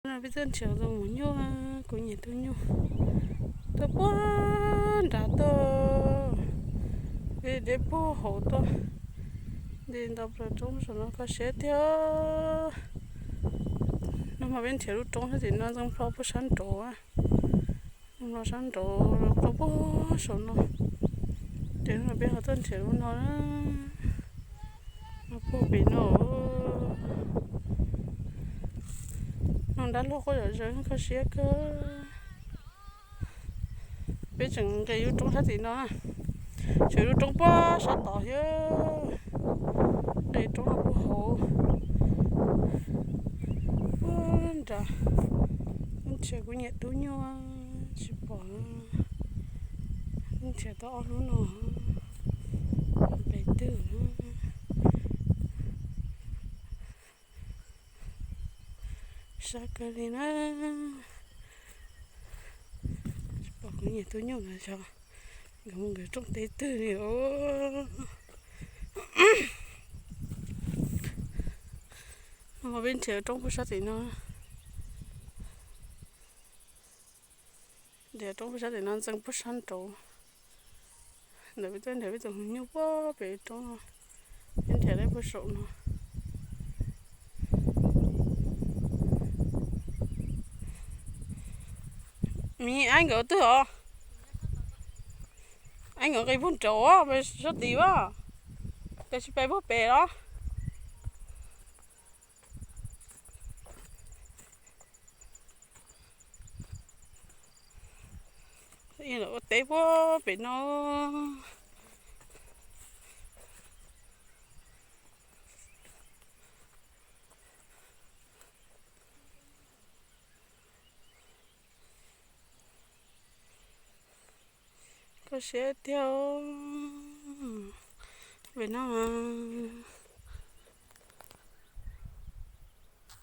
No peb tuaj nrhiav tus mus nyuj, kuv niam tus nyuj tuaj puag nrad tuaj, deb puag hauv tuaj, nti nto plaws roob saum no kho siab tiag. No mas peb nrhiav lub roob sab tim no ntxeev plho puag sab nraud, ntxeev plho sab nraud rau puag saum no. Ces no peb ho tuaj nrhiav lub no, no puag pem no. No dab laug quaj zom zaws kho siab kawg. Peb tseem nqis lub roob sab tim no, tseem lub roob puag sab tod thiab, nqis roob puag hauv, puag nrad. Nrhiav kuv niam tub nyuj tsis pom, nrhiav tau ob hnub no, pem twg, sab kawg li na. Tsis pom kuv niam tub nyuj lawm, xyov nkawd mus nkawd rooj teb twg li os. No peb nrhiav roob puag sab tim no, nrhiav roob puag sab tim no ntxeev puag sab nraud. Ntawm peb tuaj nrhiav peb tus nyuj puag pem roob no, peb nrhiav tau puag saum no. Miv, aib nkawd twg os? Aib nkawd nqis puag nraud, pem sab tid as, koj tsis pais puag pem los? Lawv ua teb puag pem no. Kho siab tiag. Pem no mas